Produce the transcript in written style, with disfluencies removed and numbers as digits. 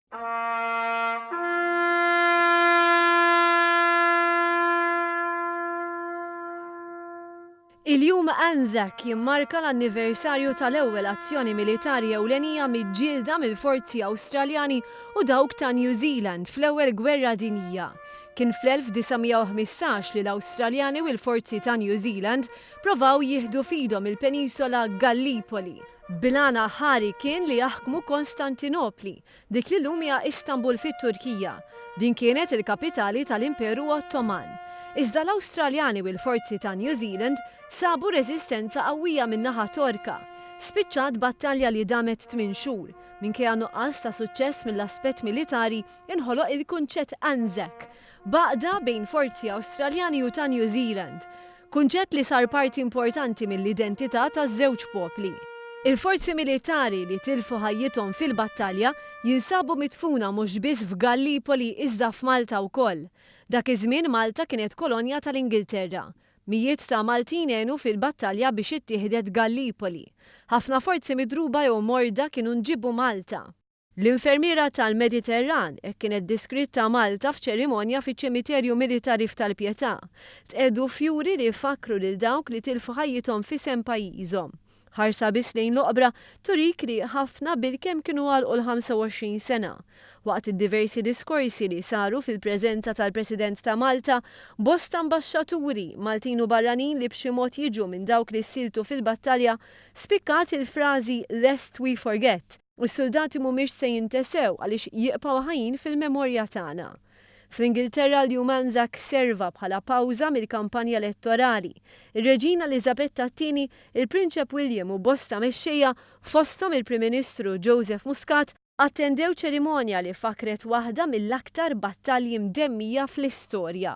Il-Jum Anzac jimmarka l-anniversarju tal-ewwel azzjoni militari ewlenija miġġielda mill-forzi Awstraljani u dawk ta' New Zealand fl-Ewwel Gwerra Dinjija. Kien fl-1915 li l-Awstraljani u l-forzi ta' New Zealand provaw jieħdu f'idhom il-penisola Gallipoli. Bil-għan aħħari kien li jaħkmu Konstantinopli, dik li llum hija Istanbul fit-Turkija. Din kienet il-kapitali tal-Imperu Ottoman. Iżda l-Awstraljani u l-forzi ta' New Zealand sabu reżistenza qawwija min-naħa Torka. Spiċċat battalja li damet tmien xhur. Minkejja nuqqas ta' suċċess mill-aspett militari, inħoloq il-kunċett ANZAC, b'għaqda bejn forzi Awstraljani u ta' New Zealand. Kunċett li sar parti importanti mill-identità taż-żewġ popli. Il-forzi militari li tilfu ħajjithom fil-battalja jinsabu midfuna mhux biss f'Gallipoli iżda f'Malta wkoll. Dak iż-żmien Malta kienet kolonja tal-Ingilterra. Mijiet ta' Maltin għenu fil-battalja biex ittieħdet Gallipoli. Ħafna forzi midruba jew morda kienu nġiebu Malta. L-infermiera tal-Mediterran, hekk kienet deskritta Malta f'ċerimonja fiċ-ċimiterju militari f'Tal-Pietà. Tqiegħdu fjuri li jfakkru lil dawk li tilfu ħajjithom f'isem pajjiżhom. Ħarsa biss lejn l-oqbra turik li ħafna bilkemm kienu għalqu l-25 sena. Waqt id-diversi diskorsi li saru fil-preżenza tal-President ta' Malta, bosta ambaxxaturi, Maltin u barranin li b'xi mod jiġu minn dawk li ssieltu fil-battalja, spikkat il-frażi Lest we forget. U s-suldati mhumiex se jintesew għaliex jiqbgħu ħajjin fil-memorja tagħna. Fl-Ingilterra l-Jum Anzac serva bħala pawża mill-kampanja elettorali. Ir-Reġina Eliżabetta t-Tieni, il-Prinċep William u bosta mexxejja, fosthom il-Prim Ministru Joseph Muscat, attendew ċerimonja li fakkret waħda mill-aktar battalji mdemmija fl-istorja.